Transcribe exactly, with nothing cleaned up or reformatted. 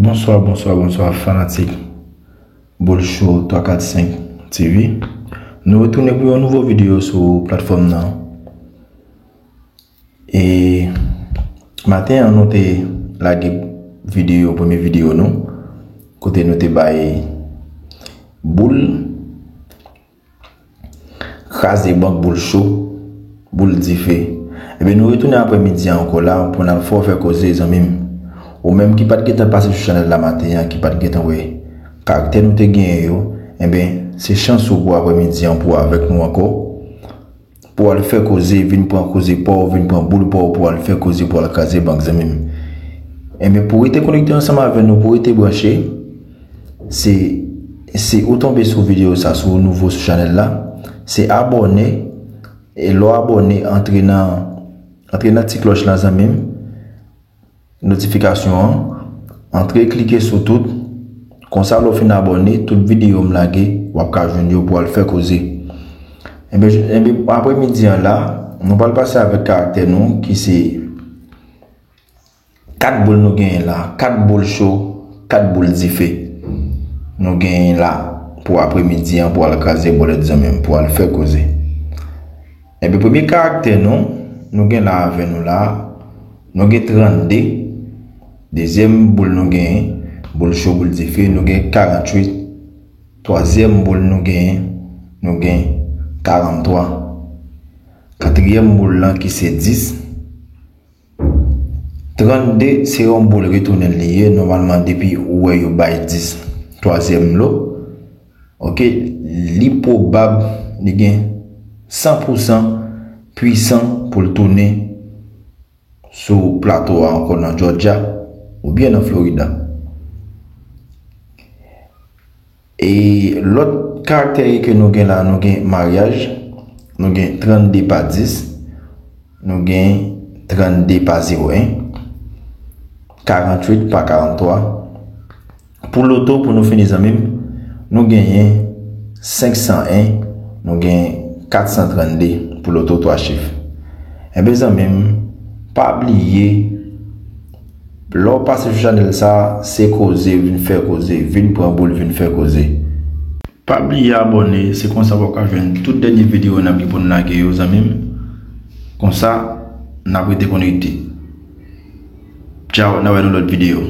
Bonswa, bonswa, bonswa, fanatik Boul Show twa kat senk T V. Nou retounen pou yon nouvo videyo sou platfòm nan. E maten an, nou te lage videyo, premye videyo nou, kote nou te bay boul kraze bank, boul cho, boul dife. Ebyen, nou retounen aprèmidi an ankò la pou n al fè w fè koze, zanmi m. Ou menm ki pa t gentan pase sou chanèl la maten an, ki pa t gentan wè karaktè nou te genyen yo, ebyen, se chans ou pou aprèmidi an pou w avèk nou ankò. Pou w al fè koze, vin pran koze pa w, vin pran boul pa w, pou w al fè koze, pou w al kraze bank, zanmi m. Ebyen, pou w rete konekte ansanm avè nou, pou w rete branche, se, si ou tonbe sou videyo sa, si w nouvo sou chanèl la, se abòne, e lè w abòne, antre nan, antre nan ti klòch lan, zanmi m, notifikasyon an, antre klike sou tout, konsa lè w fin abòne, tout videyo m lage, w ap ka jwenn yo pou w al fè koze. Ebyen, j-, ebyen, aprèmidi an la, nou pral pase avèk karaktè nou, ki se kat boul nou genyen la, kat boul cho, kat boul dife. Nou genyen la pou aprèmidi an, pou al kraze bòlèt, zanmi m, pou al fè koze. Ebyen, premye karaktè nou, nou gen la avè nou la, nou gen trannde. Dezyèm boul nou genyen, boul cho, boul dife, nou gen karanntuit. Twazyèm boul nou genyen, nou gen karanntwa. Katriyèm boul lan ki se dis. Trannde se yon boul retounen li ye. Nòmalman, depi ou wè yo bay dis, twazyèm lo, oke, li pwobab li gen san pou san pwisan pou l tounen sou plato a ankò nan Georgia oubyen nan Florida. E lòt karaktè ke nou gen la, nou gen maryaj, nou gen trannde pa dis, nou gen trannde pa zewo en, karanntuit pa karanntwa. Pou loto, pou nou fini, zanmi m, nou genyen senk san en, nou gen kat san trannde pou loto twa chif. Ebyen, zanmi m, pa bliye, lè w pase sou chanèl sa, se koze, vin fè koze, vin pran boul, vin fè koze. Pa bliye abòne, se konsa w ap ka jwenn tout dènye videyo n ap gen pou n lage yo, zanmi m. Konsa, n ap rete konekte. Tchaw, n a wè nan lòt videyo.